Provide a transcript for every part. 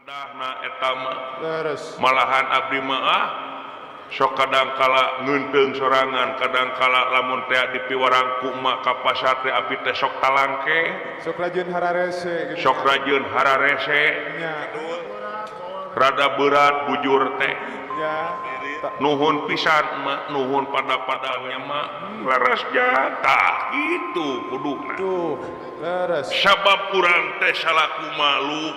Dahna eta mah. Leres. Malahan abdi mah ah sok kadangkala ngeunteung sorangan, kadangkala lamun teh dipiwarang ku emak ka pasar teh abdi teh sok talangke. Sok rajin hararese gitu. Sok rajin hararese. Nya. Rada berat bujur teh. Nya. Nuhun pisan emak, nuhun pada-padanya emak. Leres tah gitu kuduna. Tuh, leres. Sabab urang teh salaku makhluk,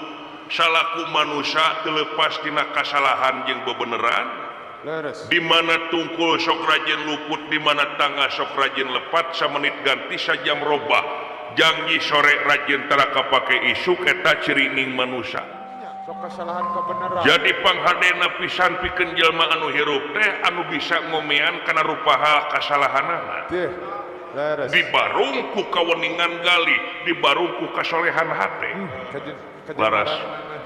salaku manusia teu leupas tina kasalahan jeung bebeneran. Leres. Di mana tungkul sok rajin luput, di mana tangga sok rajin lepat, samenit ganti sajam robah. Janji sore rajin tara kapake isuk, eta cirining manusia. Nya, sok kesalahan kebenaran. Jadi panghadena pisan pikeun jelema anu hirup teh anu bisa ngomean kana rupa hal kasalahanana. Teh. Leres. Dibarung ku kaweningan gali, dibarung ku kasolehan hate. Kajen Laras.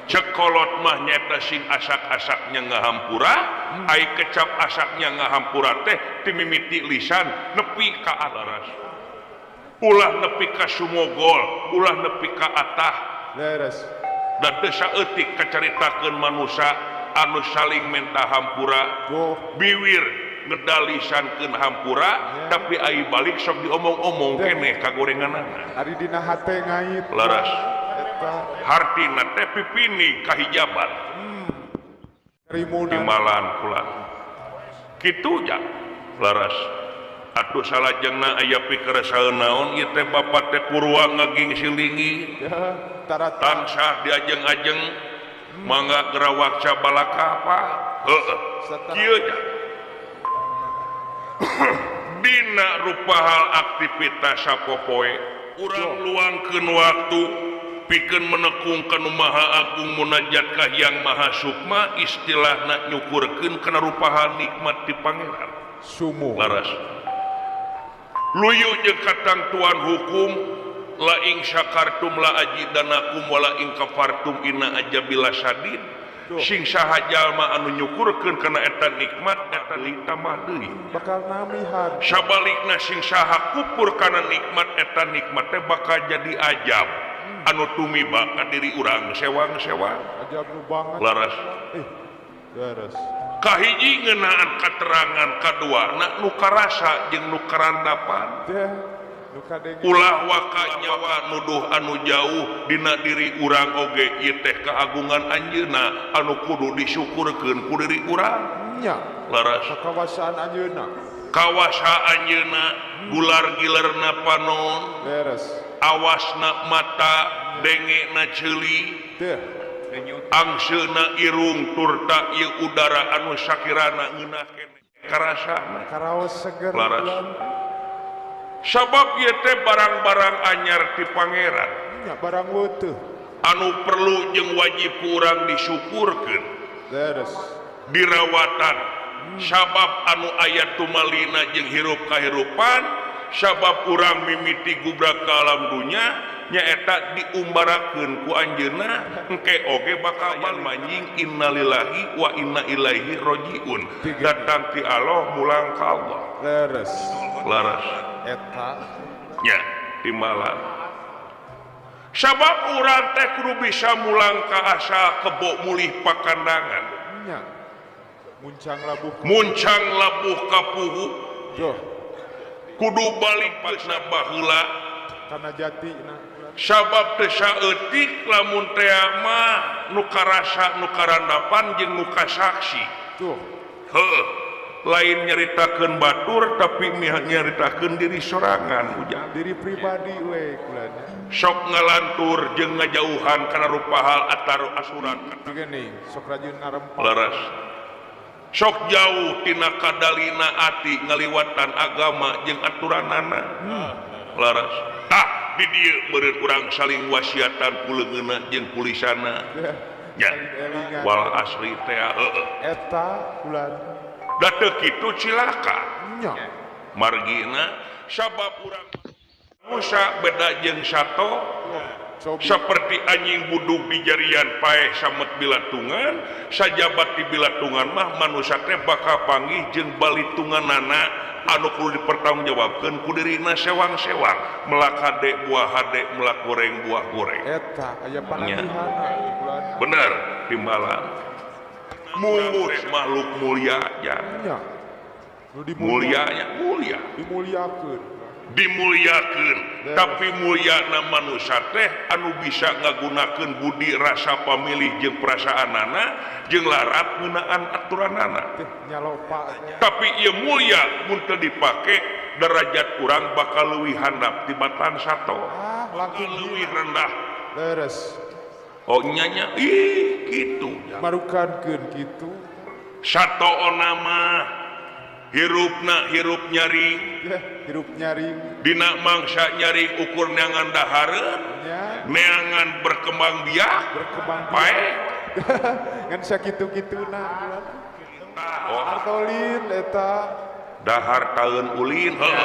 Cek kolot mah nyaeta sing asak-asaknya ngahampura, ai kecap asaknya ngahampura teh timimiti lisan nepi ka laras. Ulah nepi ka sumogol, ulah nepi ka atah. Leres. Dan teu saeutik kacaritakeun manusia anu saling menta hampura, Tuh. biwir ngedalisankeun hampura, Ya. tapi ai balik sok diomong-omong Teh. keneh kagorenganana. Ari dina hate ngait. Laras. Eta. Hartina teh pipini kahijaban. Rimunan. Timalan kula kitu ja laras atuh salajengna aya pikeresaeun naon ieu teh bapak teh purwa ngaging silingi. Ya, tarata. Tansah diajeng-ajeng mangga gerawak cabalaka apa heueuh kieu ja dina rupa hal aktivitas sapopoe urang luangkeun waktu pikeun menekung ka Nu Maha Agung, munajat ka Hyang Maha Sukma, istilahna nyukurkeun kana rupa hal nikmat di Pangeran. Sumu. Laras, luyu jeung katangtuan hukum la ing syakartum la azidannakum wala ing kafartum inna adzabi lasyadid. Tuh. Sing saha jalma anu nyukurkeun kana eta nikmat, eta ditambah deui. Bakal namihan. Sabalikna sing saha kupur kana nikmat, eta nikmat teh bakal jadi ajab anu tumiba ka diri urang sewang-sewang. Ajab nu banget. Laras. Eh. Leres. Kahiji ngeunaan katerangan, kaduana nu karasa jeung nu karandapan. Teh. Nu kadenge. Ulah waka nyawa nuduh anu jauh, dina diri urang oge ieu teh keagungan anjeunna anu kudu disyukurkeun ku diri urang. Nya. Laras. Kawasaan anjeunna. Kawasa anjeunna, gular gilerna panon, Leres. awasna mata, dengena ceuli, Teh. angseuna irung, turta ieu udara anu sakirana ngeunah keneh karasana. Karaos seger. Laras. Bulan. Sabab ieu teh barang-barang anyar ti Pangeran Nya, barang weutuh. Anu perlu jeung wajib ku urang disyukurkeun, Leres. dirawatan, sabab anu aya tumalina jeung hirup kahirupan. Sabab urang mimiti gubrak ke alam dunya nyaeta diumbarakeun ku anjeunna, engke oge bakal balik manjing. Innalillahi wa inna ilaihi rajiun, datang ti Allah mulang ka Allah. Leres. Laras. Eta. Nya, timbalan, sabab urang teh kudu bisa mulang ka asal, kebo mulih pakandangan. Nya. Muncang labuh. Muncang labuh kapuhu. Joh. Kudu balik pakna baheula. Kana jati na. Sabab teu saeutik lamun tea mah nu karasa, nu karandapan jeung nu kasaksi. Tuh. Heuh, lain nyaritakeun batur, tapi nyaritakeun diri sorangan ujang. Diri pribadi we kulanya. Sok ngalantur jeung ngajauhan kana rupa hal ataru asuran. Juga nih, sok rajin ngarempak. Leres, sok jauh tina kadalina ati ngaliwatan agama jeung aturanana. Leres, tah di dieu meureun urang saling wasiatan ku leungeunna jeung ku lisana. Ya. Nya. Saling elingan. Wal asri teh, heueuh. Eta bulan. Da teu kitu cilaka. Nya. Margina sabab urang Musa beda jeung sato. Cobi. Seperti anjing budug di jarian paeh samet bilatungan, sajabat di bilatungan mah manusia teh bakal panggih jeung balitunganana anu kudu dipertanggungjawabkeun ku dirina sewang-sewang, melak hade buah hade, melak goreng buah goreng. Eta aya Nya. Pananggihanna bulan. Bener. Benar timbalan. Mungguh makhluk mulia nya. Mulianya mulia. Dimuliakeun. Dimuliakeun. Tapi mulyana manusia teh anu bisa ngagunakeun budi rasa pamilih jeung perasaanana jeung larat ngeunaan aturanana. Tapi ieu mulia mun teu dipake derajat urang bakal leuwih handap tibatan sato. Langkung leuwih rendah. Leres. Oh nyanya ih kitu. Marukankeun kitu. Sato mah hirupna hirup nyaring. Hirup nyaring. Dina mangsa nyaring ukur neangan dahareun, neangan berkembang biak, berkembang pae. Ngan sakitu-kituna. Oh, hartolin eta. Dahar taeun ulin heuh.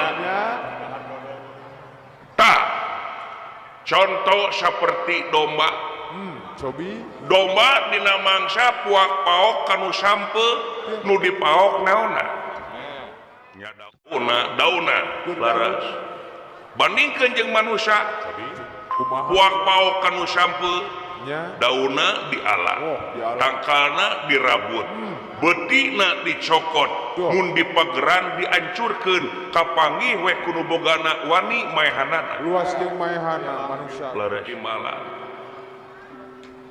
Tah. Contoh seperti domba. Cobi. Domba dina mangsa puak paok kanu sampe nu dipaok naonna? Nya dauna, dauna laras. Bandingkeun jeung manusia. Puak paok kanu sampe dauna diala, tangkalna dirabut, beutina dicokot, mun dipageran diancurkeun, kapanggih we kudu bogana wani maehanana. Luas jeung maehana manusia. Leres timbalan.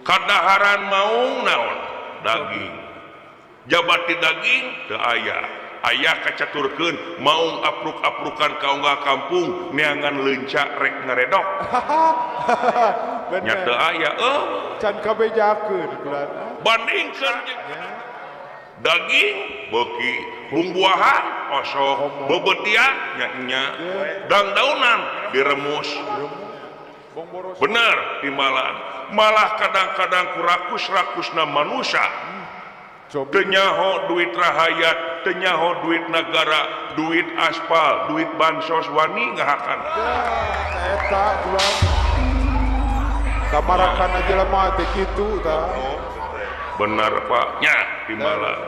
Kadaharan maung naon? Daging. Jabati daging teu aya. Aya kacaturkeun maung apruk-aprukan ka unggal kampung neangan leunca rek ngaredok. Nya teu aya eueuh. Can kabejakeun kula. Bandingkeun jeung daging beuki, bumbuahan osok, beubeutian nya nya, dangdaunan diremus. Bener timbalan. Malah kadang-kadang ku rakus-rakusna manusia. Teu nyaho duit rahayat, teu nyaho duit negara, duit aspal, duit bansos wani ngahakan. Eta kula. Kamarakan jelema teh kitu tah. Bener Pak, nya timbalan.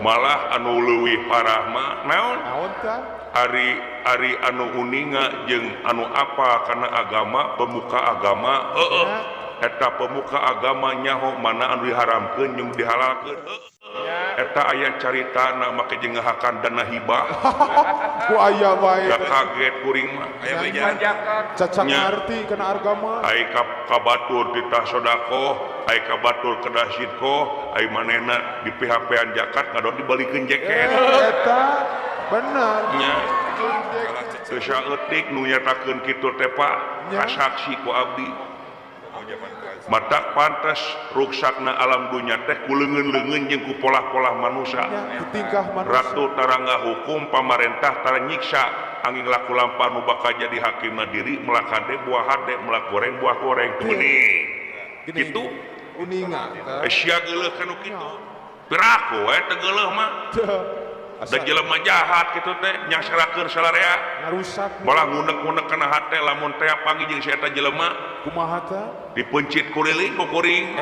Malah anu leuwih parah mah naon? Naon tah? Ari ari anu uninga jeung anu apa kana agama, pemuka agama, heueuh. Eta pemuka agama nyaho mana anu diharamkeun jeung dihalalkeun. Eta aya caritana make jeung ngahakan dana hibah. Ku aya wae. Da kaget kuring mah. Aya bejaan. Caca ngarti kana agama. Ai ka batur ditah sedekah, ai ka batur kedah sidqoh, ai manehna di PHP-an zakat ngadon dibalikeun jaket. Eta bener. Nya. Teu saeutik nu nyatakeun kitu teh Pak, kasaksi ku abdi. Matak pantas ruksakna alam dunya teh ku leungeun-leungeun jeung ku polah-polah manusia. Ratu tarangga hukum pamarentah tara nyiksa angin laku lampah nu bakal jadi hakimna diri melak hade buah hade melak goreng buah goreng teu bening. Kitu uninga. Sia geuleuh kanu kitu. Piraku we teu geuleuh mah. Da jelema jahat kitu teh nyasrakeun salarea. Ngarusak. Malah ngunek-ngunek kana hate lamun teh panggih jeung si eta jelema. Kumaha tah? Dipencit kuriling ku kuring.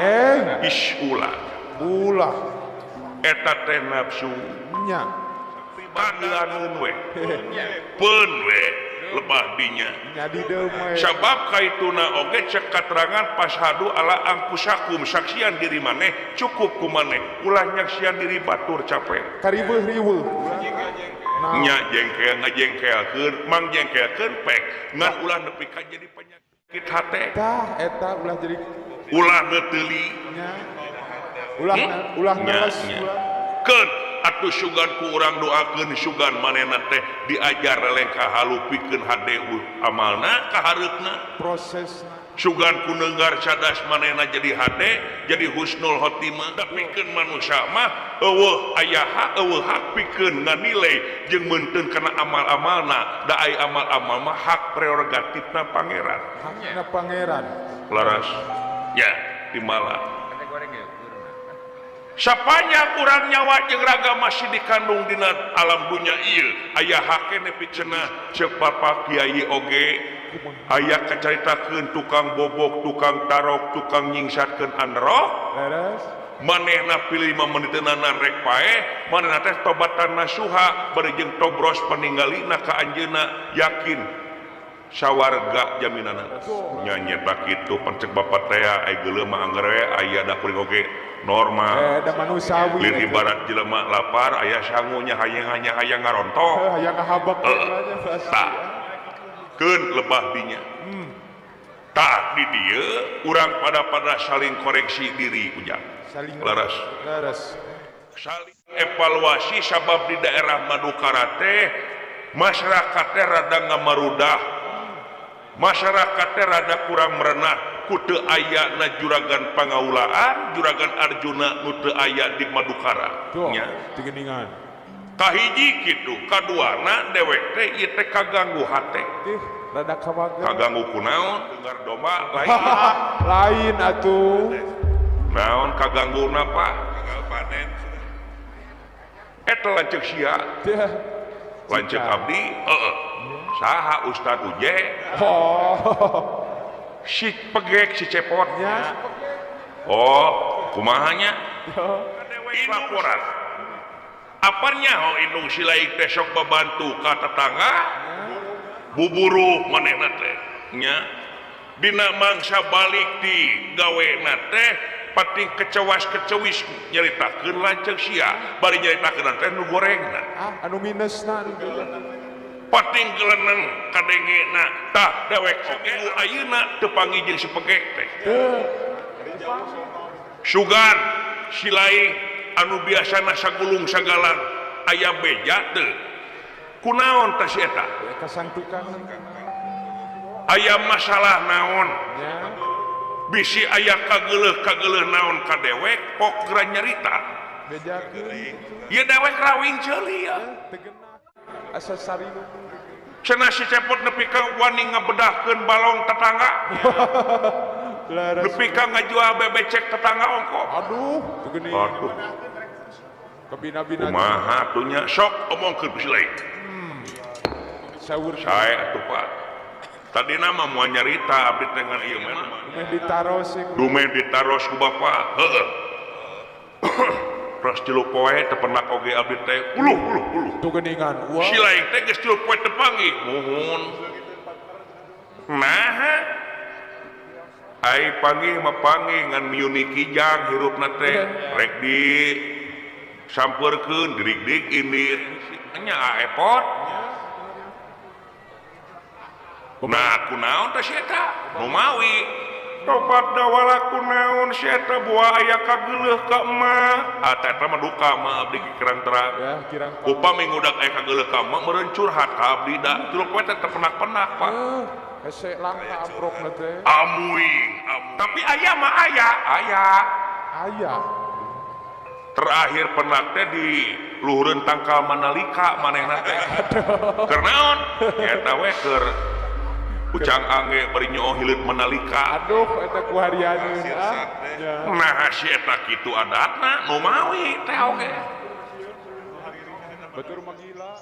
Ish ulah. Ulah. Eta teh nafsu. Nya. Pangeuaneun we. Peun we lebah dinya. Nya di deum we. Sabab kaituna oge cek katerangan pashadu ala angkusakum saksian diri maneh cukup ku maneh ulah nyaksian diri batur capek. Kariweuh-riweuh. Nya jengkel ngajengkelkeun mang jengkelkeun pek ngan ulah nepi ka jadi penyakit hate. Tah eta ulah jadi ulah neuteuli. Nya. Ulah ulah neles ulah. Keun atuh sugan ku urang doakeun sugan manehna teh diajar lelengkah halu pikeun hade amalna ka hareupna prosesna sugan ku neunggar cadas manehna jadi hade jadi husnul khotimah pikeun manusia mah eueuh aya hak eueuh hak pikeun nganilai jeung meunteun kana amal-amalna da ai amal-amal mah hak prerogatifna pangeran hakna pangeran laras ya timala Sapanjang urang nyawa jeung raga masih dikandung dina alam dunya ieu aya hake nepi cenah ceuk Bapak Kiai oge aya kacaritakeun tukang bobok tukang tarok tukang nyingsatkeun anrok leres manehna pilih 5 meniteunana rek paeh manehna teh tobatan nasuha bari jeung tobros paninggalina ka anjeunna yakin Sawarga jaminanna. Nya nyeta kitu pancek bapak teh ai geuleuh mah angger we aya da kuring oge normal. Da manusawi. Lin ibarat jelema lapar aya sangunya hayang hayang ngarontok. Hayang ngahabak tah. Keun lebah dinya. Tah di dieu urang pada saling koreksi diri ujang. Saling leres. Leres. Saling evaluasi sabab di daerah Madukara teh masyarakat teh rada ngamarudah. Masyarakat teh rada kurang merenah ku teu aya na juragan pangaulaan, juragan Arjuna nu teu aya di Madukara. Nya teu geuningan. Kahiji kitu, kaduana dewek teh ieu teh kaganggu hate. Rada kawager. Kaganggu kunaon? Dengar domba lain. Lain atuh. Naon kagangguna Pak? Gagal panen. Eta lanceuk sia. Lanceuk abdi, heeh. Saha Ustad Uje? Oh. Si pegek si cepot. Ya. Oh, kumahanya? Laporan. Apanya oh indung si lain teh sok babantu ka tetangga? Buburu manehna teh nya. Dina mangsa balik di gawena teh pating kecewas-kecewis nyaritakeun lanceuk sia, bari nyaritakeun teh nu gorengna. Ah, anu minusna anu pating geleneng kadengena tah dewek oge ayeuna teu panggih jeung si pegek teh. Sugan si lain anu biasana sagulung sagalan aya beja teu. Kunaon teh si eta? Kasangtukan. Aya masalah naon? Bisi aya kageuleuh-kageuleuh naon ka dewek pok geura nyarita. Ieu dewek rawing ceuli ya. Asa sarilu. Cenah si cepot nepi ka wani ngabedahkeun balong tetangga. Nepi ka ngajual bebecek tetangga ongko. Aduh, teu geuning. Aduh. Kabina-bina. Kumaha atuh nya sok omongkeun ku si lain. Saur sae atuh Pak. Tadina mah moal nyarita abdi teh ngan ieu mah. Dumeh ditaros. Dumeh ditaros ku bapak. Heeh. Terus tilu poe teu pernah oge abdi teh uluh uluh uluh. Tuh geuningan. Wah. Si lain teh geus tilu poe teu panggih. Muhun. Naha? Ai panggih mah panggih ngan miuni kijang hirupna teh rek di sampeurkeun dirik-dik indit. Nya aepot. Nah kunaon teh si eta? Nu mawi. Tobat dawala kunaon si eta buah aya kageuleuh ka emak. Ah teh eta mah duka mah abdi kirang terang. Ya, kirang. Upami ngudak aya kageuleuh ka emak meureun curhat ka abdi da. Tilu poe teh teu penak-penak, Pak. Hese langka amprokna teh. Amuing, tapi aya mah aya, aya. Aya. Terakhir penak teh di luhureun tangkal Manalika manehna teh. Keur naon? Eta we keur Ucang angge bari nyoo hileut Manalika. Aduh eta ku harianeun ah. Nah si eta kitu adatna nu mawi teh oge. Batur mah gila.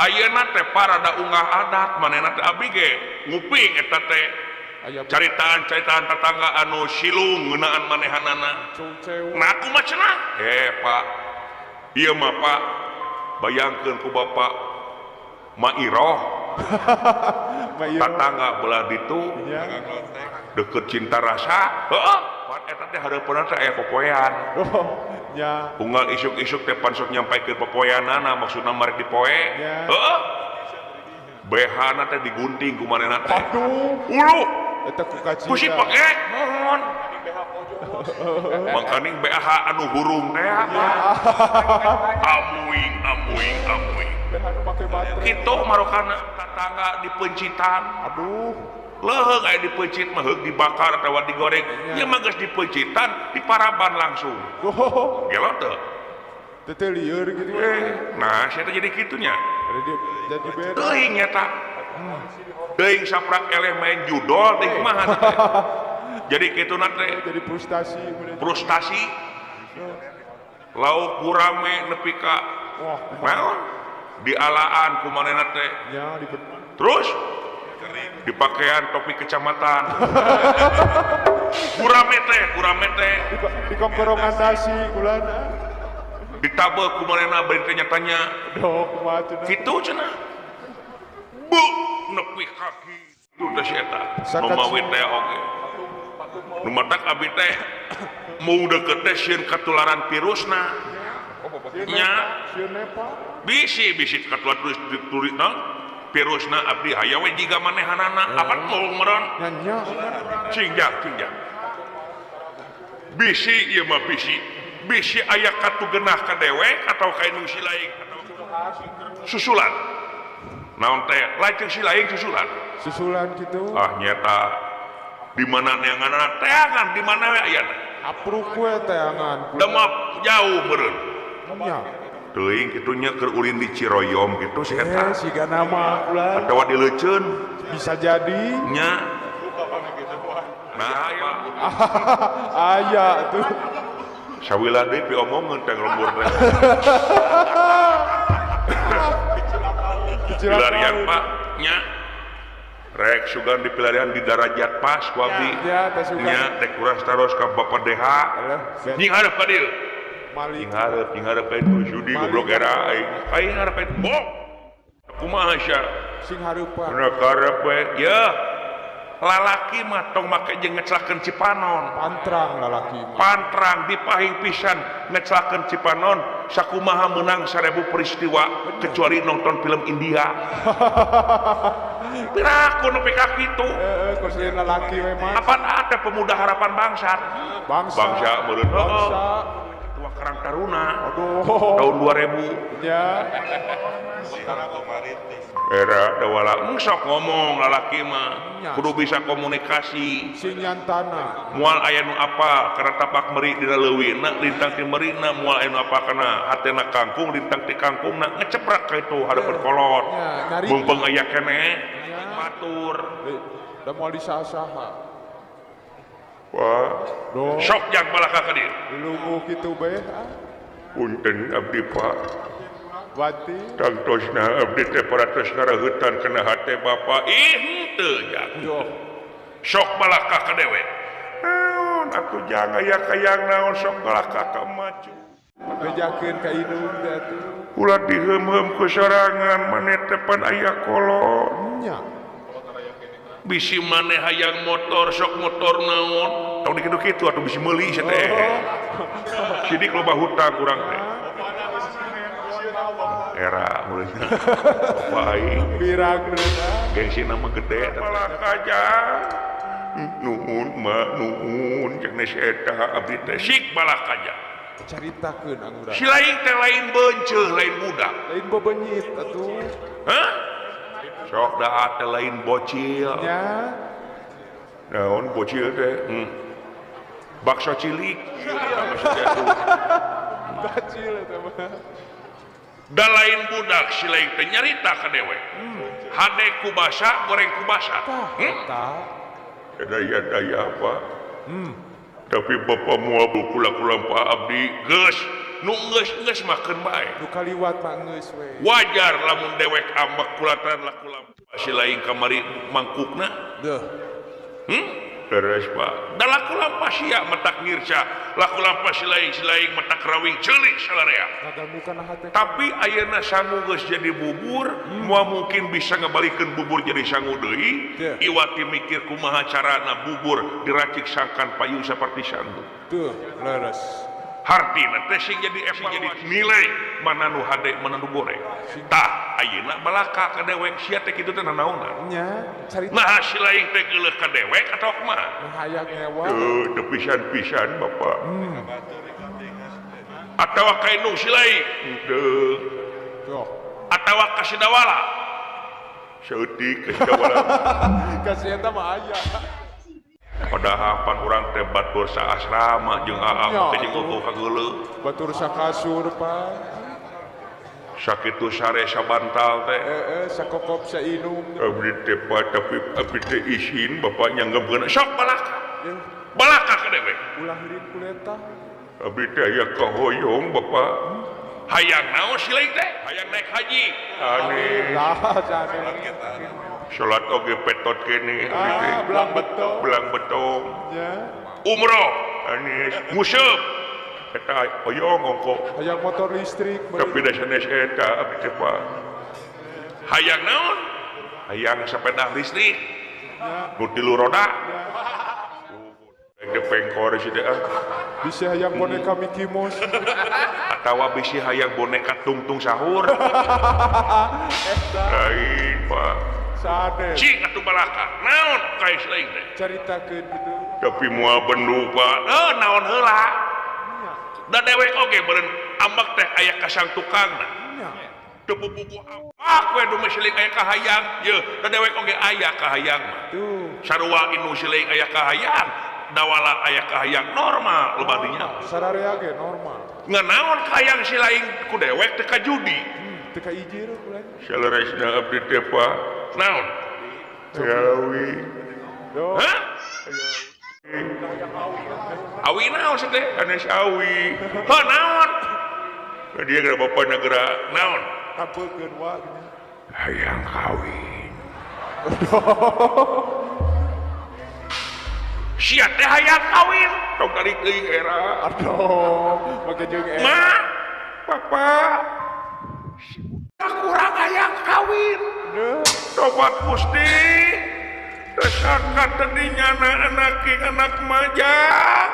Ayeuna teh parada unggah adat manehna teh abdi ge nguping eta teh. Caritaan-caritaan tetangga anu silung ngeunaan manehanana. Nah kumaha cenah? Pak. Ieu mah Pak bayangkeun ku Bapak Mairoh. Tetangga belah ditu deket cinta rasa heeh eta teh hareupeunna teh aya popoean. Nya. Unggal isuk-isuk teh pan sok nyampaikeun popoeanana maksudna marek dipoe. Heeh. BH-na teh digunting ku manehna teh. Aduh. Uluh. Eta ku kacida. Ku si pegek mohon. Mangkaning BH anu hurung teh. Amuing amuing amuing. Kitu marokana tetangga dipencitan. Aduh. Leuheung aya dipeuncit mah heug dibakar atawa digoreng. Ieu mah geus dipeuncitan diparaban langsung. Oh. Gelo teu? Teu lieur gitu. Nah, sia teh jadi kitunya. Jadi beda. Teuing eta. Teuing saprak eleh main judol teh kumaha teh. Jadi kituna teh jadi frustasi. Frustasi. Lauk gurame nepi ka wah, naon? Dialaan ku manehna teh. Ya, terus dipakaian topi kecamatan. Gurame teh. Dikongkorongan nasi kulana. Ditabeuh ku manehna bari tanya-tanya. Dok, kumaha cenah. Kitu cenah. Bu, nepi ka kitu teh si eta. Nu mawi teh oge. Nu matak abdi teh mung deukeut teh sieun katularan virusna. Nya bisi katularan virus turina virusna abdi hayang we jiga manehanana apan tolong meureun. Nya cingjak cingjak. Bisi ieu mah bisi. Bisi aya katugenah ka dewek atau ka indung si laing susulan. Naon teh lain si laing susulan. Susulan kitu. Ah nyeta di mana neanganna teangan di mana we ayana. Apruk we teangan. Demap jauh meureun. Nya. Teuing kitu nya keur ulin di Ciroyom kitu si eta. Siga nama ulah. Atawa di Leuceun. Bisa jadi. Nya. Nah, aya. Aya tuh. Sawila deui piomongeun teh lembur teh. Pilarian Pak nya. Rek sugan di pilarian di darajat pas ku abdi. Nya teh kuras taros ka Bapak DH. Nying hareup ka dieu. Nying hareup ka itu judi goblok era aing. Aing hareup ka bong. Kumaha sia? Sing hareupan. Bener karep we. Yeuh. Lalaki mah tong make jeung ngeclakeun cipanon. Pantrang lalaki mah. Pantrang dipahing pisan ngeclakeun cipanon sakumaha meunang 1000 peristiwa. Bener. Kecuali nonton film India. Piraku nepi ka kitu. Heeh, kos lain lalaki we mah. Apan ada pemuda harapan bangsa. Bangsa. Bangsa meureun. Bangsa. Ketua Karang Taruna. Aduh. Tahun 2000. Ya. Era dawala sok ngomong lalaki mah kudu bisa komunikasi sing nyantana moal aya nu apa kana tapak meri dina leuwina lintang ti merina moal aya nu apa kana hatena kangkung lintang ti kangkungna ngeceprak ka itu hadapan kolot mumpung aya keneh batur da moal disaha-saha wah sok jang balaka ka dieu lungguh kitu bae punten abdi Pak Wati tangtosna abdi teh paratos ngarahutan kana hate bapa ih henteu jang sok balaka ka dewe naon atuh jang aya kayang naon sok balaka ka maju bejakeun ka indung teh atuh ulah diheum-heum ku sorangan maneh teh pan aya kolot nya bisi maneh hayang motor sok motor naon tong dikitu kitu atuh bisi meuli sia teh sidik loba hutang urang teh era mulanya baik pirang gengsi nama gede balaka jang nuhun ma nuhun jeung si eta abdi teh sik balaka jang caritakeun angura si lain teh lain beunceun lain budak lain bebenyit atuh hah sok da teh lain bocil nya naon bocil teh bakso cilik bacil eta mah da lain budak si lain teh nyarita ka dewek hade ku basa goreng ku basa daya-daya apa tapi bapak moal kula-kula Pak abdi geus nu geus mah keun bae nu kaliwat mah geus we wajar lamun dewek ambek kulatan laku lampah si lain kamari mangkukna deuh beres Pak da laku lampah sia matak ngirca laku lampah si lain matak rawing ceulik salarea tapi ayeuna sangu geus jadi bubur moal mungkin bisa ngabalikeun bubur jadi sangu deui iwati mikir kumaha carana bubur diracik sangkan payu saperti sangu tuh leres hartina teh sing jadi evaluasi nilai mana nu hade mana nu goreng tah ayeuna balaka ka dewek sia teh kitu teh nanaonan nya carita nah si lain teh geuleuh ka dewek atawa kumaha hayang ngewa teu pisan-pisan bapak atawa ka indung si lain henteu atawa ka Sidawala saeutik ka Sidawala ka si eta mah aya padahal pan urang teh batur saasrama jeung aa teh jeung eueuh kageuleuh batur sakasur Pak sakitu sare sabantal teh heeh sakokop sainum abdi teh Pak tapi abdi teh isin bapak nyanggepkeun sok balaka balaka ka dewek ulah hirit kuleta abdi teh aya kahoyong bapak hayang naon si lain teh hayang naik haji aneh lah sanes salat oge petot kene belang betong belang betong nya umroh anis museup eta hoyong ongko hayang motor listrik tapi da sanes eta abdi teh Pak hayang naon Hayang sepeda listrik. Nu tilu roda. Depengkor sih teh. Bisi hayang boneka Mickey Mouse. Atawa bisi hayang boneka tungtung sahur. Lain Pak. Sade. Cing atuh balaka. Naon kae lain teh? Caritakeun kitu. Tapi moal bendu Pak. Heuh naon heula. Da dewek oge beureun ambek teh aya kasang tukangna. Teu pupuku ambek we du siling aya kahayang. Yeuh, da dewek oge aya kahayang mah. Tuh. Sarua inu siling aya kahayang. Dawala aya kahayang normal loba dinya. Sararea ge normal. Nganaon kahayang si lain ku dewek teu ka judi. Teu ka ijir ulah. Saleresna abdi teh Pak. Naon? Awi. Hah? Awi naon sih teh? Anes awi. Heuh naon? Dia gara bapak negara naon? Kapekeun wa gini. Hayang kawin. Sia teh hayang kawin. Tong tarik teuing era. Aduh, make jeung era. Ma, papa. Kurang hayang kawin. Tobat Gusti. Tersangka tadinya anak anak majang.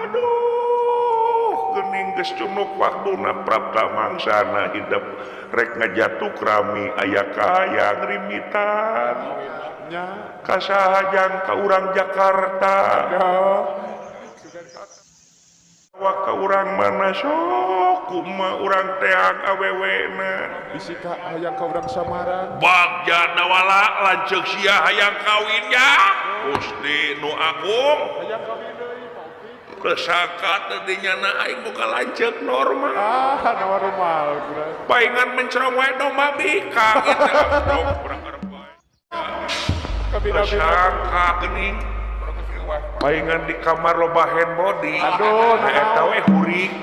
Aduh, geuning geus cunuk waktuna prapta mangsana hidup rek ngajatuk rami aya kahayang rimitan. Kasahajang ka urang Jakarta. Wa ka urang mana sok kumaha urang teang awewena. Bisi ka hayang ka urang Samarang. Bagja dawala lanceuk sia hayang kawin ya. Gusti nu agung. Hayang kawin deui Pak Opik. Kesangka teh dinyana aing boga lanceuk normal. Ah, normal. Paingan mencerong wae domba bika eta. Kurang arep wae. Kesangka geuning. Paingan di kamar loba hand body. Aduh, eta we huring.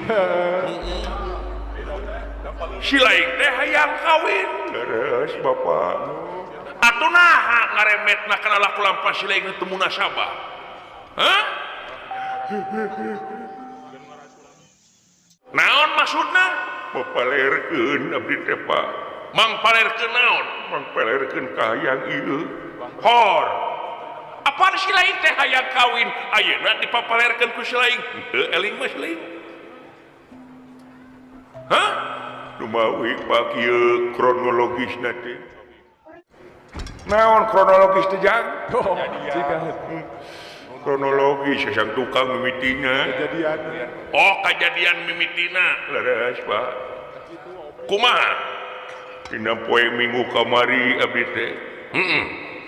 Si lain teh hayang kawin. Leres bapak. Atuh naha ngaremetna kana laku lampah si lain teu munasabah. Hah? Naon maksudna? Papalerkeun abdi teh Pak. Mangpalerkeun naon? Mangpalerkeun kahayang ieu. Hor. Apaan si lain teh hayang kawin? Ayeuna dipapalerkeun ku si lain. Henteu eling mah si lain. Hah? Dumawi Pak ieu kronologisna teh. Naon kronologis teh jang? Kronologis sang tukang mimitina. Kejadian. Oh, kejadian mimitina. Leres Pak. Kumaha? Dina poe Minggu kamari abdi teh. Heeh.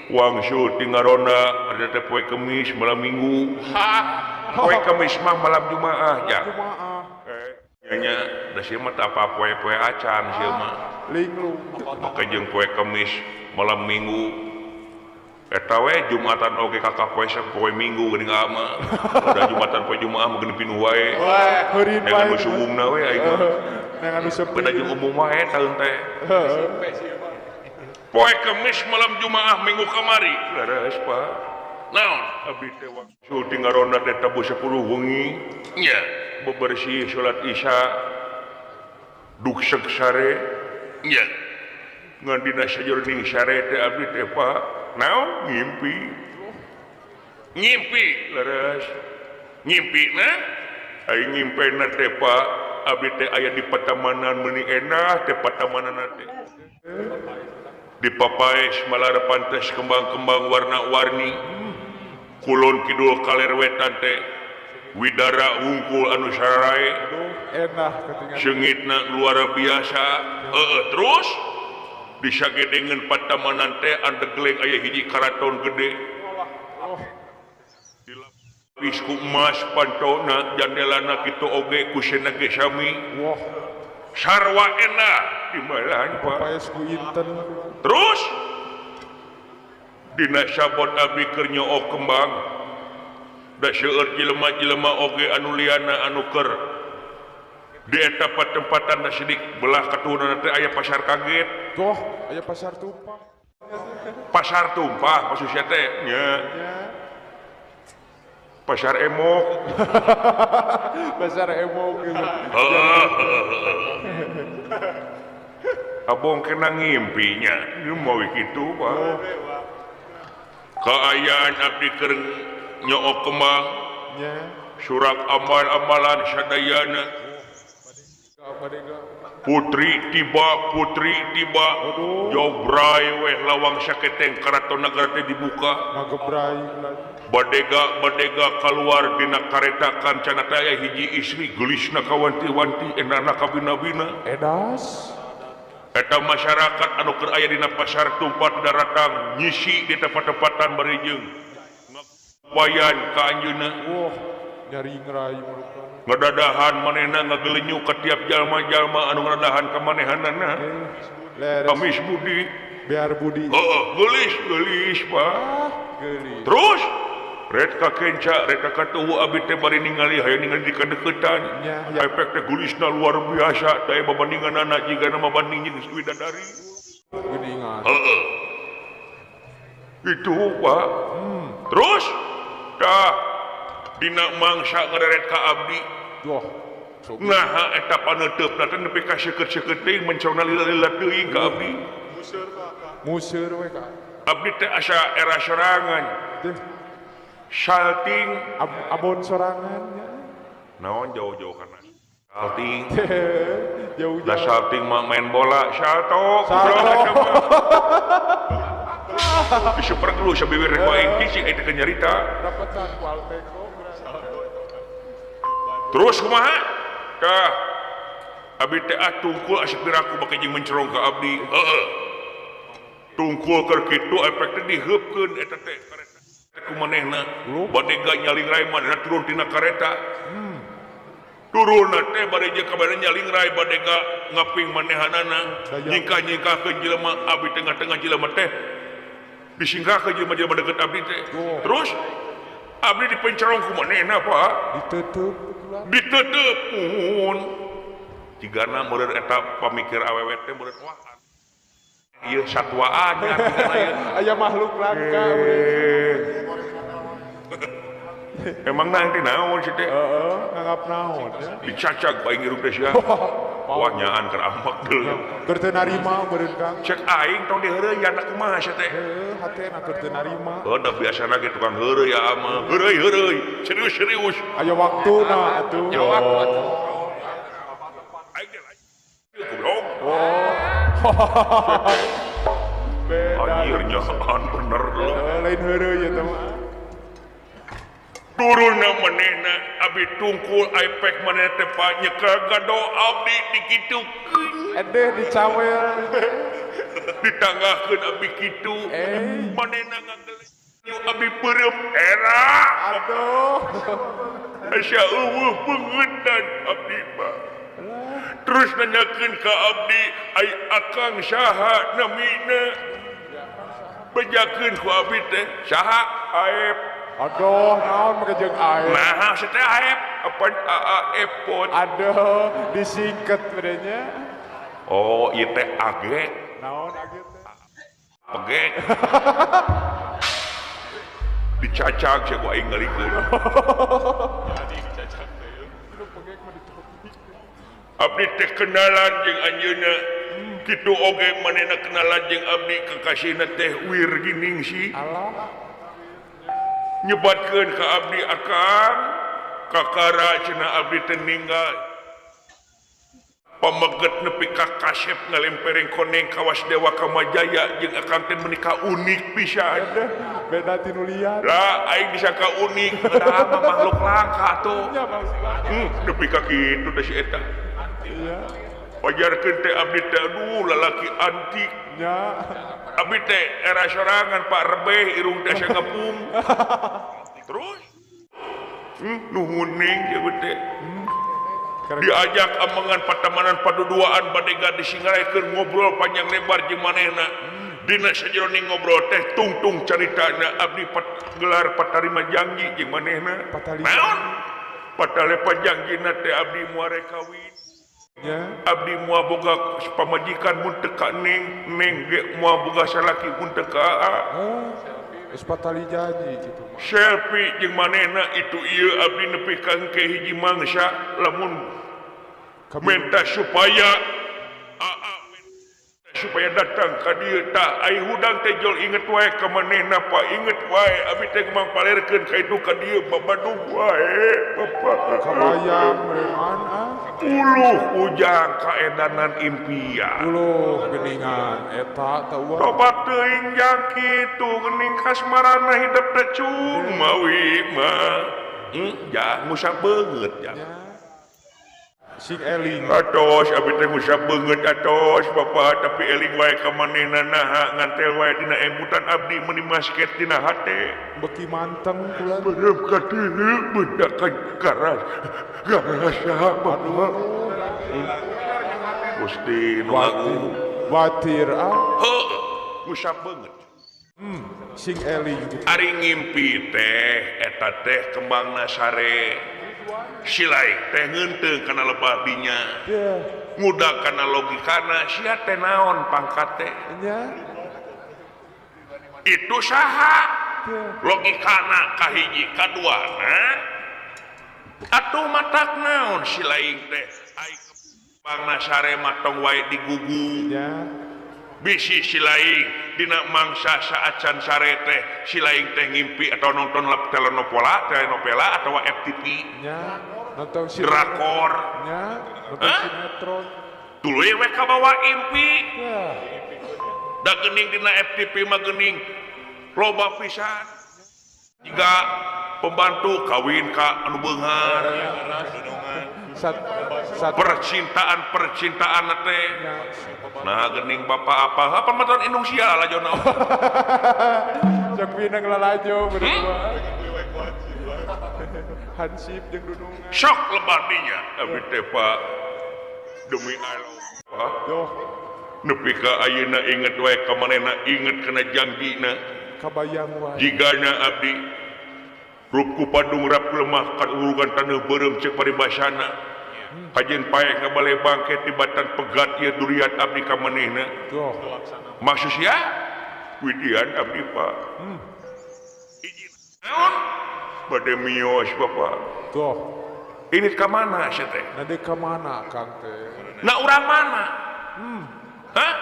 Wangsul ti ngaronda ada teh poe Kemis malam Minggu. Poe Kemis mah malam Jumaah ya. Jumaah. Nya da sia mah teu apa poe-poe acan sia mah. Linglung. Make jeung poe Kemis malam Minggu. Eta we Jumatan oge ka poe poe Minggu geuning ama. Da Jumatan poe Jumaah mah geuning pinuh wae. Heurin wae. Dengan nu suwungna we aing mah. Dengan nu sepi. Beda jeung umum wae taun teh. Poe Kemis malam Jumaah Minggu kamari. Leres Pak. Naon? Abdi teh wangsul ti ngaronda teh tabuh 10 wengi. Nya, bebersih salat Isya. Dukseg sare. Nya. Ngan dina sajeroning sare teh abdi teh Pak. Naon? Ngimpi. Ngimpi leres. Ngimpina? Aing ngimpena teh Pak. Abdi teh aya di patamanan meuni enah teh patamananna teh. Di papaes malar pantes kembang-kembang warna-warni. Kulon kidul kaler wetan teh widara wungkul anu sarae. Enah ketinggalan. Seungitna luar biasa. Heeh, terus disagedengeun patamanan teh andegleng aya hiji karaton gede. Dilapis ku emas pantona jandelana kitu oge ku sena ge sami. Wah. Sarwa enah di malan Pak. Paes ku inten. Terus dina sabot abdi keur nyook kembang. Da seueur jelema-jelema oge anu liana anu keur di eta patempatan da sidik belah katuhunana teh aya pasar kaget. Tuh, aya pasar tumpah. Pasar tumpah maksudnya teh nya. Pasar emok. Pasar emok gitu. Abong kena ngimpinya mau kitu Pak. Kaayaan abdi keur nyook kembang surak amal-amalan sadayana. Putri tiba jobray weh lawang saketeng karaton nagara teh dibuka. Badega keluar dina kareta kancana teh aya hiji istri geulisna kawanti-wanti endana kabina-bina. Edas. Eta masyarakat anu keur aya dina pasar tumpat daratang nyisi di tempat-tempatan bari jeung wayan ka anjeunna. Wah, nyari ngerayu mereka. Ngedadahan manehna ngagelenyu ka tiap jalma-jalma anu ngedadahan ka manehanana. Kamis Budi. Biar Budi. Heeh, geulis Pak. Geulis. Terus red ka kenca, red ka katuhu abi teh bari ningali hayang ningali di kadeukeutan. Efek teh geulisna luar biasa, teh babandinganana jigana mah banding jeung widadari. Geuningan. Heeh. Itu Pak. Terus tah dina mangsa ngaderet ka abdi. Wah. Naha eta paneuteupna teh nepi ka seukeut-seukeut teuing mencorna lila-lila teuing ka abdi. Museur we ka. Abdi teh asa era sorangan. Salting abon sorangan naon jauh-jauh kana salting jauh-jauh da salting mah main bola salto di super glue sabibir rek aing cicing eta teh nyarita dapetan ku Alpeko. Terus kumaha tah abdi teh tungkul asa piraku bake jeung mencerong ka abdi. Heeh, tungkul keur kitu efek teh diheupkeun eta teh ku manehna badega nyalingrai manehna turun tina kareta. Turunna teh bade jeung kabare nyalingrai badega ngaping manehanana nyingkah-nyingkahkeun jelema abdi tengah-tengah jelema teh disingkahkeun jelema-jelema deukeut abdi teh. Terus abdi dipencerong ku manehna Pak, ditutup mun jigana meureun eta pamikir awewe teh meureun wah ieu satwaan nya aya makhluk langka. Emang nanti naon sih teh? Heeh, nganggap naon ya. Dicacag bae ngirup teh sia. Wah nyaan keur amak deui. Keur teu narima meureun Kang. Cek aing tong diheureuyan kumaha sia teh? Heuh, hatena keur teu narima. Heuh, da biasana ge tukang heureuy ya mah. Heureuy-heureuy, serius-serius. Aya waktuna atuh. Aya waktu atuh. Aing teh goblok. Oh. Beda. Anjir nyaan bener lu. Lain heureuy eta mah. Turunna manehna abdi tungkul ipek manehna teh nyekel gado abdi dikitukeun. Edeh dicawel. Ditanggahkeun abdi kitu. Manehna ngagelenyu abdi peureum era. Aduh. Asa eueuh beungeuttan abdi mah. Terus nanyakeun ka abdi ai akang saha namina. Bejakeun ku abdi teh saha Aep. Aduh, naon make jeung Aep. Nah, si teh Aep, apa Aep pun. Aduh, disingket bedanya. Oh, ieu teh age. Naon age teh? Pegek. Dicacag sia ku aing ngalikeun. Jadi dicacag teh. Nu pegek mah ditopi. Abdi teh kenalan jeung anjeunna. Kitu oge manehna kenalan jeung abdi kekasihna teh Wirginingsih. Alah. Nyebatkeun ka abdi akang kakara cenah abdi teh ninggal pameget nepi ka kasep ngalempereng koneng kawas Dewa Kamajaya jeung akang teh menika unik pisan. Beda ti nu lian lah aing disangka unik padahal mah makhluk langka atuh. Nepi ka kitu teh si eta. Iya. Pajarkeun teh abdi teh aduh lalaki antik nya. Abdi teh era sorangan Pak rebeh irung teh asa ngepung. Terus nuhun ning jeung teh. Diajak amengan patamanan paduduaan badega disingaraykeun ngobrol panjang lebar jeung manehna. Dina sajeroning ngobrol teh tungtung caritana abdi gelar patarima janji jeung manehna. Naon? Patalepa janjina teh abdi moal rek kawin. Ya. Abdi moal boga pamajikan mun teu ka neng, neng ge moal boga salaki mun teu ka aa. Geus patali janji kitu mah. Selfie jeung manehna itu ieu abdi nepi ka engke hiji mangsa lamun menta supaya aa Supaya datang ka dieu tah ai hudang teh jol inget wae ka manehna Pak, inget wae abi teh mangpalerkeun ka itu ka dieu babadug wae Bapak. Kabayang meureun ah. Uluh ujang kaedanan impian. Uluh geuningan eta teh uang. Loba teuing jang kitu geuning kasmarana hidup teh cumawi mah. Ja ngusap beungeut ja. Sing eling. Atos abi teh ngusap beungeut atos Bapak tapi eling wae ka manehna naha ngantel wae dina embutan abdi meuni masket dina hate. Beki manteng kula. Beureum ka dieu beundak ka garas. Garasa Bapak. Gusti nu agung. Watir ah. Heuh, ngusap beungeut. Sing eling. Ari ngimpi teh eta teh kembangna sare. Si lain teh ngeunteung kana lebah dinya. Ngudag kana logikana sia teh naon pangkat teh. Itu saha? Logikana kahiji kaduana. Atuh matak naon si lain teh ai kembangna sare mah tong wae digugu. Bisi si lain dina mangsa saacan sare teh si lain teh ngimpi atau nonton telenovela, telenovela atau FTV. Nya, nonton drakor. Nya, nonton sinetron. Tuluy we kabawa impi. Da geuning dina FTV mah geuning loba pisan. Jika pembantu kawin ka anu beunghar. Percintaan-percintaan teh. Nah geuning bapak apa apa matan indung sia lajona. Cek pinang lalajo berdua. Hansip jeung dunungan. Sok lebar dinya abi teh Pak. Demi Allah Pak. Nepi ka ayeuna inget wae ka manehna inget kana janjina. Kabayang wae. Jigana abdi rup ku padung rap lemah kan urugan taneuh beureum ceuk paribasana. Kajen pae ngabale bangke tibatan pegat ieu duriat abdi ka manehna. Maksud sia? Widian abdi Pak. Izin naon? Bade mios Bapak. Tuh. Ini ka mana sia teh? Na deui ka mana Kang teh? Na urang mana? Hah?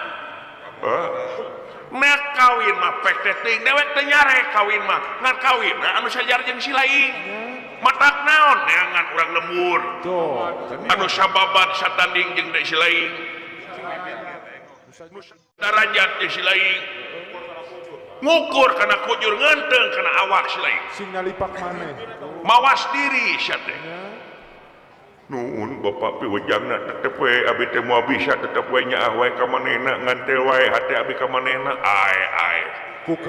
Nek kawin mah pek teh teuing dewek teh nyare kawin mah. Ngan kawin na anu sajar jeung si lain. Matak naon neangan urang lembur. Anu sababat satanding jeung si lain. Nu darajat jeung si lain. Ngukur kana kujur ngeunteung kana awak si lain. Sing nalipak maneh. Mawas diri sia teh. Nuhun Bapak piwejangna tetep we abi teh moal bisa tetep we nyaah wae ka manehna ngantel wae hate abi ka manehna ae ae.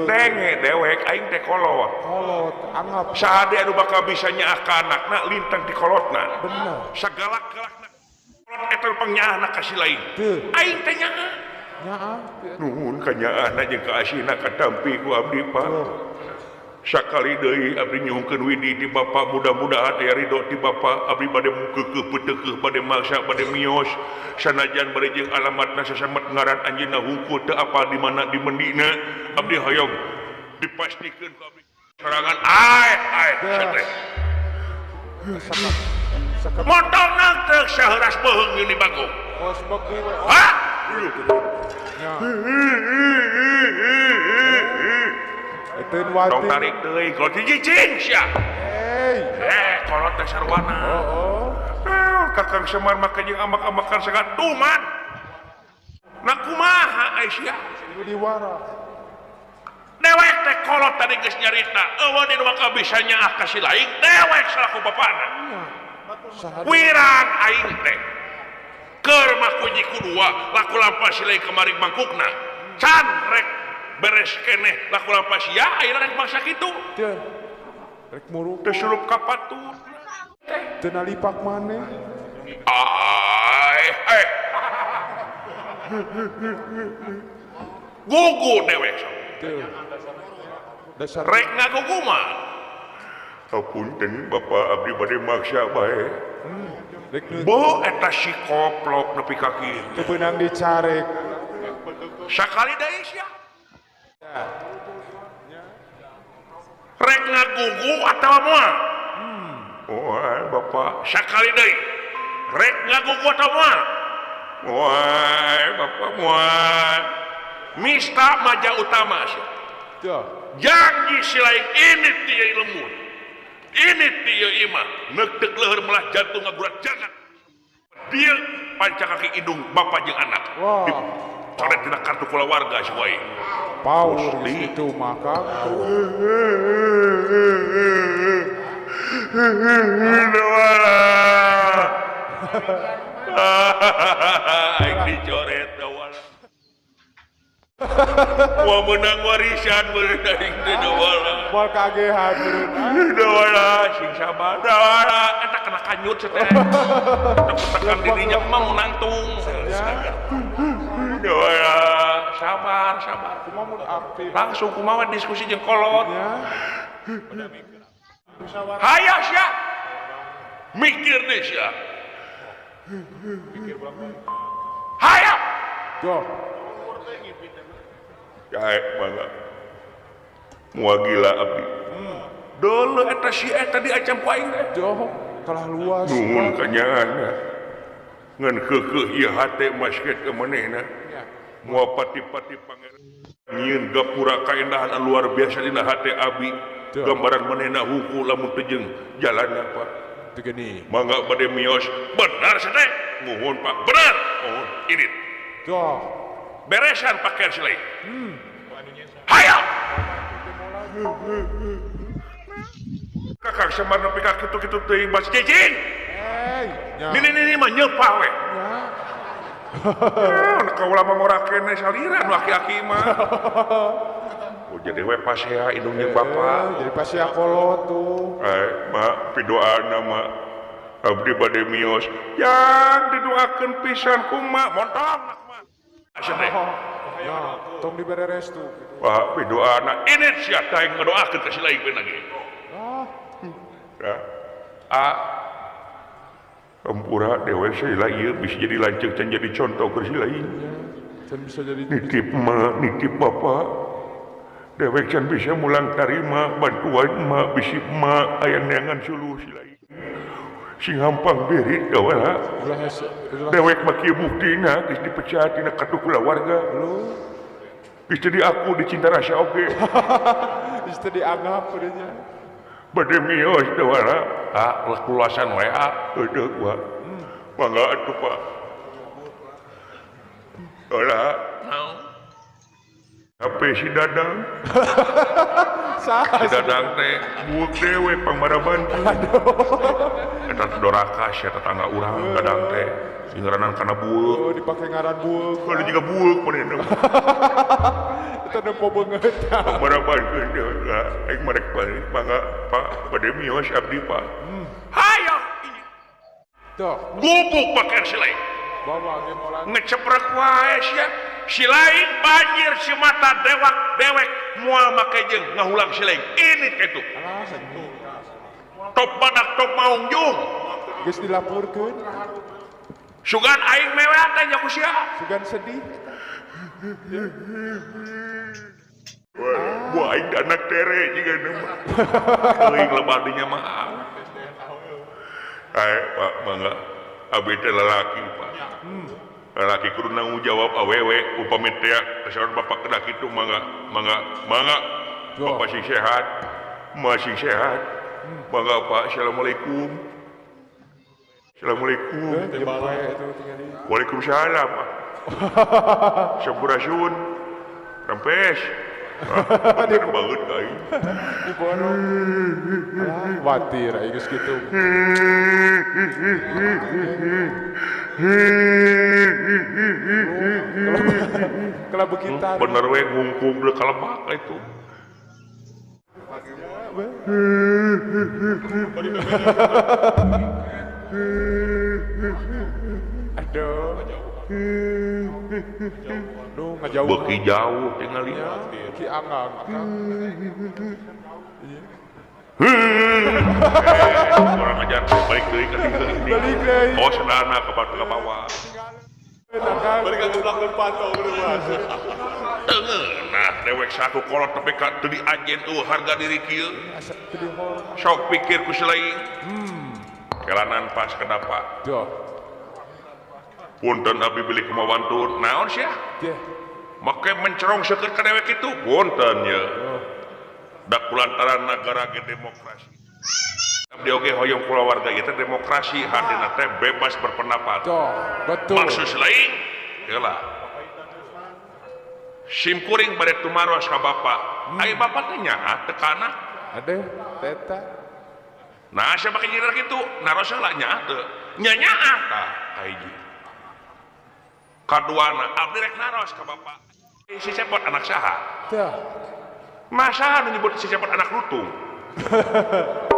Denge dewek aing teh kolot. Kolot anggap. Saha anu bakal bisa nyaah ka anakna lintang ti kolotna. Bener. Sagalak-galakna kolot eta pangnyaahna ka si lain. Aing teh nyaah. Nyaah. Nuhun ka nyaahna jeung ka asihna katampi ku abdi Pak. Sakali deui abdi nyuhunkeun widi ti Bapak mudah-mudahan aya ridho ti Bapak abdi bade mukeukeut peuteukeuh bade maksa bade mios sanajan bade jeung alamatna sasamet ngaran anjeunna hungkul teu apal di mana di mendina abdi hoyong dipastikeun ku abdi sorangan ae ae teh montong nangteuk saheuras beuheung di Bagong kos beuki we. Hah? Tong tarik deui kolot cicing sia. Kolot teh sarwana. Heeh. Kakang Semar make jeung ambak-ambakan saga tuman. Na kumaha ai sia? Diwara. Dewek teh kolot tadi geus nyarita, eueuh di bakal bisa nyaah ka si lain, dewek salaku bapana. Wirang aing teh. Keur mah kunyi kudua, laku lampah si lain kemarin mangkukna. Can rek beres keneh laku lampah sia ayeuna rek maksa kitu. Teu. Rek muruk. Teu sulup ka patut. Teu nalipak maneh. Ai eh. Gugu dewek sok. Teu. Dasar rek ngagugu mah. Hapunten Bapak abdi bade maksa bae. Bo eta si koplok nepi ka kieu. Teu beunang dicarek. Sakali deui sia. Rek ngagugu atawa moal? Oh, Bapak sakali deui. Rek ngagugu atawa moal? Moal bapak moal. Mista maja utama sia. Janji si lain ini ti ieu lembur. Ini ti ieu imah neukeuk leuheur melah jantung ngagurat jagat. Dia panca kaki hidung bapak jeung anak. Dicoret dina kartu kulawarga si wae. Power gitu maka. Aing dicoret dawala. Wah menang warisan beureuh aing teh dawala. Moal kagehan beureuh. Dawala sing sabar. Dawala eta kena kanyut teh. Tekan dirinya mah menangtung. Dawala sabar sabar. Kumaha mun aktif. Langsung kumaha diskusi jeung kolot. Hayo sia. Mikir deh sia. Mikir bolak-balik. Hayo. Duh. Kaek mangga. Moal gila abdi. Deuleu eta si eta diancam ku aing teh. Duh, kalah luas. Nuhun kanyaahna. Ngan keukeuh ieu hate masket ka manehna. Moal pati-pati pangeran. Nyieun gapura kaendahan anu luar biasa dina hate abdi. Gambaran manehna huku lamun teu jeung jalanna Pak. Teu geuning. Mangga bade mios. Benar teh. Nuhun Pak. Benar. Nuhun. Ini. Duh. Beresan pakaian si lain. Hayang. Kakak Semar nepi ka kitu-kitu teuing bas cicing. Nini mah nyeupah we. Kaula mah ngora keneh salira nu aki-aki mah. Oh jadi we pasea indung jeung bapa. Jadi pasea kolot tuh. Mak pidoana mak. Abdi bade mios. Yang didoakeun pisan kumaha montong. Ya, tong dibere restu gitu. Wah, pidoana ini sia teh ngadoakeun ka si lain beuna ge. Ah. Ampura dewe sila ieu bisa jadi lanceuk can jadi contoh keur si lain. Can bisa jadi nitip emak, nitip bapak. Dewek can bisa mulang tarima bantuan emak bisi emak aya neangan suluh si lain. Sing hampang beri dawala. Dewek mah kieu buktina geus dipecat tina kartu kulawarga. Geus jadi aku dicinta rasa oge. Geus teu dianggap kudunya. Bade mios dawala. Ah, ulah kulasan we ah. Heueuh gua. Mangga atuh Pak. Dawala. Naon? HP si Dadang. Si Dadang teh buuk dewe pangmaraban. Aduh. Eta doraka sia tetangga urang Dadang teh. Sing ngaranan kana bueuk. Oh, dipake ngaran bueuk. Kalau juga bueuk manehna. Eta nempo beungeut. Pangmaraban aing marek balik mangga Pak bade mios abdi Pak. Hayo. Tuh. Gubuk pake si lain. Bawa ge moal. Ngeceprek wae sia. Si lain banjir si mata dewak dewek moal make jeung ngahulang si lain. Ini kitu. Top badak top maung jung. Geus dilaporkeun. Sugan aing mewek teh nya ku sia. Sugan sedih. Wah, aing anak tere jiga mah. Teuing lebar dinya mah. Pak mangga abdi teh lalaki Pak. Lalaki kudu nanggung jawab awewe upami teh kasaran bapak kedah kitu mangga mangga mangga. Bapak sing sehat, masih sehat. Mangga Pak, assalamualaikum. Assalamualaikum. Waalaikumsalam. Sampurasun. Rampes. Bener banget aing. Diborong. Khawatir aing geus kitu. Kelabekitan. Bener we ngungkung deuk kalebak itu. Aduh. Aduh, ngajauh. Beuki jauh tingali. Ki angang. Orang ajar balik deui ka dieu. Balik deui. Oh, sendana ka bawah. Balik ka geblak pantau Nah, dewek satu kolot tapi ka teu diajen eueuh harga diri kieu. Sok pikir ku selain. Kelanan pas kenapa? Duh. Punten abdi bilih kumawantun naon sia? Make mencerong seukeut ka dewek kitu punten ye. Da kulantaran nagara ge demokrasi. Abdi oge hoyong kulawarga ieu teh demokrasi hartina teh bebas berpendapat. Betul. Maksud lain heula. Sim kuring bade tumaros ka bapak. Ai bapak teh nyaah teu ka anak. Aduh, teta. Nah, siapa make nyindir kitu? Naros heula nyaah teu. Nya nyaah tah kahiji. Kaduana abdi rek naros ka bapak. Si Cepot anak saha? Tah. Masa nu nyebut si Cepot anak lutung?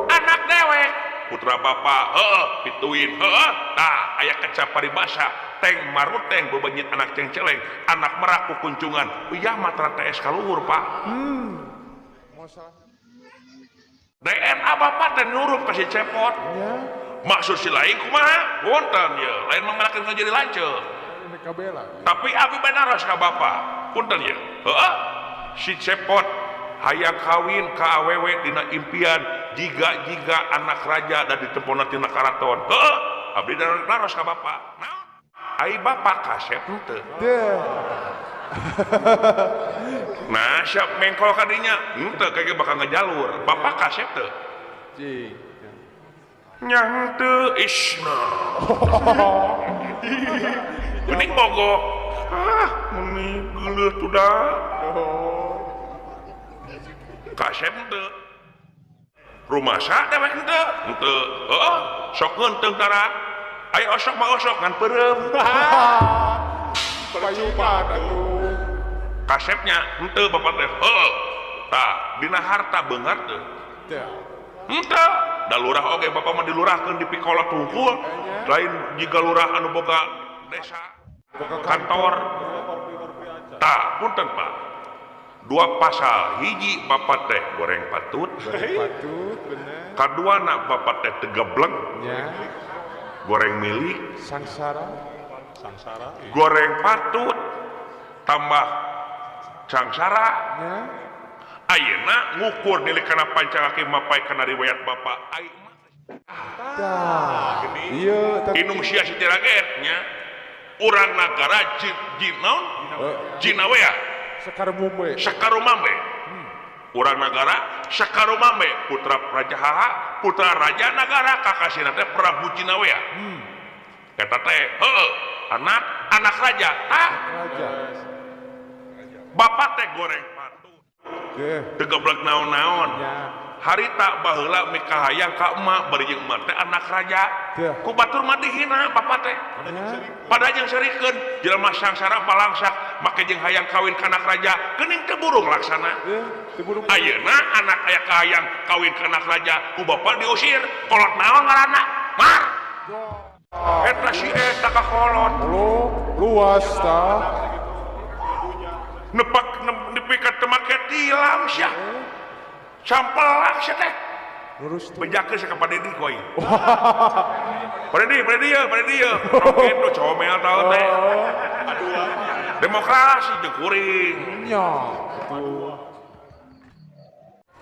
Anak dewek. Putra bapak, heeh, pituin, heeh. Tah, aya kecap paribasa, teng maruteng bebenyit anak cengceleng, anak merak kukuncungan. Uyah matra TS kaluhur, Pak. DNA bapak teh nyurup ka si Cepot. Ya. Maksud si lain kumaha? Punten ye, lain mangalakeun jadi lanceuk. Tapi abi benaros ka bapak. Punten ye. Heeh. Si Cepot hayang kawin ka awewe dina impian jiga-jiga anak raja dan ditempona tina karaton. Heeh. Abdi naros ka bapak. Naon? Ai bapak kasep henteu. Nah, siap mengkol ka dinya? Henteu kage bakal ngejalur. Bapak kasep teu? Cing. Nya henteu isna. Mending bogo. Ah, meni geuleuh tudah. Kasep henteu. Rumasa dewek henteu? Henteu. Heeh, sok ngeunteung tara. Aya osok mah osok ngan peureum. Payuman atuh. Kasepnya henteu bapak teh. Heeh. Tah, dina harta beunghar teu? Teu. Henteu. Da lurah oge bapak mah dilurahkeun di pikolot hungkul. Lain jiga lurah anu boga desa, kantor. Tah, punten Pak. Dua pasal, hiji bapak teh goreng patut, goreng patut bener. Kaduana bapak teh tegebleng. Ya. Goreng milik sangsara. Sangsara. Goreng patut tambah sangsara. Ya. Ayeuna ngukur nilai kana pancakaki mapai kana riwayat bapak. Ai mah. Tah. Ieu inung sia sitiraget nya. Urang nagara jin naon? Jinawea. Sekarumambe. Sekarumambe. Urang nagara Sekarumambe putra Raja Haha, putra Raja Nagara kakasina teh Prabu Jinawea. Eta teh heueuh anak anak raja. Tah. Raja. Bapak teh goreng patut. Teu geblek naon-naon. Harita baheula mikahayang ka emak bari jeung emak teh anak raja. Ku batur mah dihina bapak teh. Padahal jeung serikeun jelema sangsara balangsak make jeung hayang kawin ka anak raja geuning teu burung laksana. Ayeuna anak aya kahayang kawin ka anak raja ku bapak diusir kolot naon ngaranna? Mar. Eta si eta ka kolot. Luas tah. Nepak nepi ka teu make tilam sia. Sampelak sia teh. Bejakeun sia ka Pak Dedi ku aing. Pak Dedi, Pak Dedi ye, Pak Dedi ye. Kitu comel tah teh. Demokrasi jeung kuring. Nya.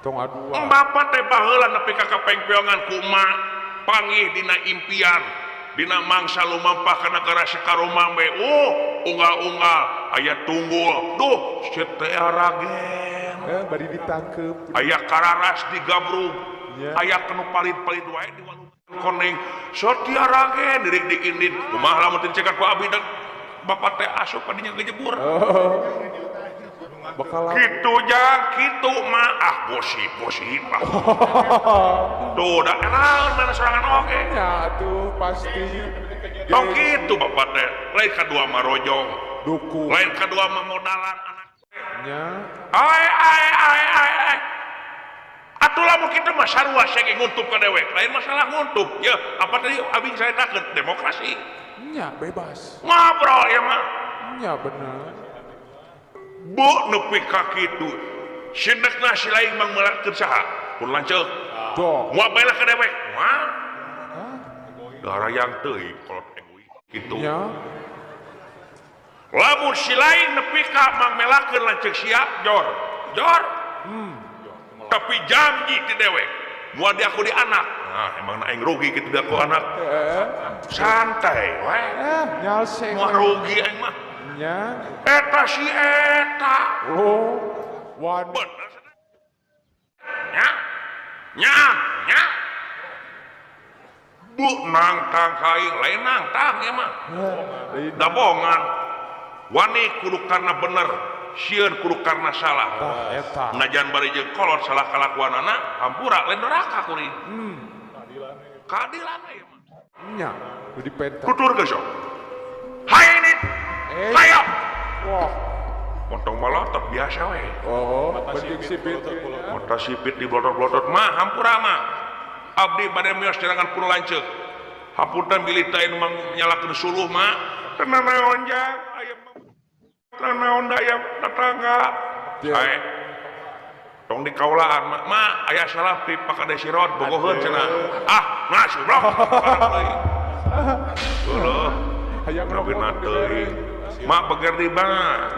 Tong adua. Bapak teh baheula nepi ka kapengpeongan ku emak panggih dina impian dina mangsa lumampah ka nagara Sekarumambe. Oh, unggal-unggal aya tunggul. Duh, sia teh ragen. Bari ditangkep. Aya kararas digabrug. Aya kanu palit-palit wae di walungan koneng. Sotia ragen dirik diindit. Kumaha lamun teu dicegat ku abdi bapak teh asup ka dinya gejebur. Bakal kitu jang kitu mah ah gosip gosip ah. Tuh da naon mana sorangan oge. Ya atuh pasti. Tong kitu bapak teh lain kadua mah rojong. Duku. Lain kadua mah modalan anak teh. Nya. Ai ai ai ai ai. Atuh lamun kitu mah sarua sia ge nguntup ka dewek. Lain masalah nguntup. Ya, apa tadi abing saya takut demokrasi. Nya bebas. Ngobrol ya mah. Nya bener. Bu nepi ka kitu. Sindekna si lain mang meulakeun saha? Pun lanceuk. Moal bae lah ka dewek. Moal. Darayang teuing kolot egois kitu. Nya. Lamun si lain nepi ka mang melakeun lanceuk sia jor. Jor. Tapi janji ti dewek. Moal diaku di anak. Nah, emang aing rugi kitu da ku anak. Santai we. Nyalseng. Moal rugi aing mah. Nya. Eta si eta. Oh. Wan. Bener. Nya. Nya, nya. Bu nangtang ka aing lain nangtang ieu mah. Dabongan. Wani kudu karena bener, sieun kudu karena salah. Eta. Najan bari jeung kolot salah kalakuanana, hampura lain neraka kuring. Keadilan ieu mah. Nya, kudu dipenta. Tutur geus sok. Hayo ini. Hayo. Wah. Montong malotot biasa we. Oh, penting sipit. Mata sipit di blotot-blotot mah hampura mah. Abdi bade mios serangan pun lanceuk. Hapunten bilih teh nu nyalakeun suluh mah. Tenang naon jang, aya tenang naon da aya tetangga. Hae. Tong dikaulaan mah, mah aya salah ti Pak Sirot bogoheun cenah. Ah, nah subrok. Heuh. Hayang Robina teuing. Mak beger di bang.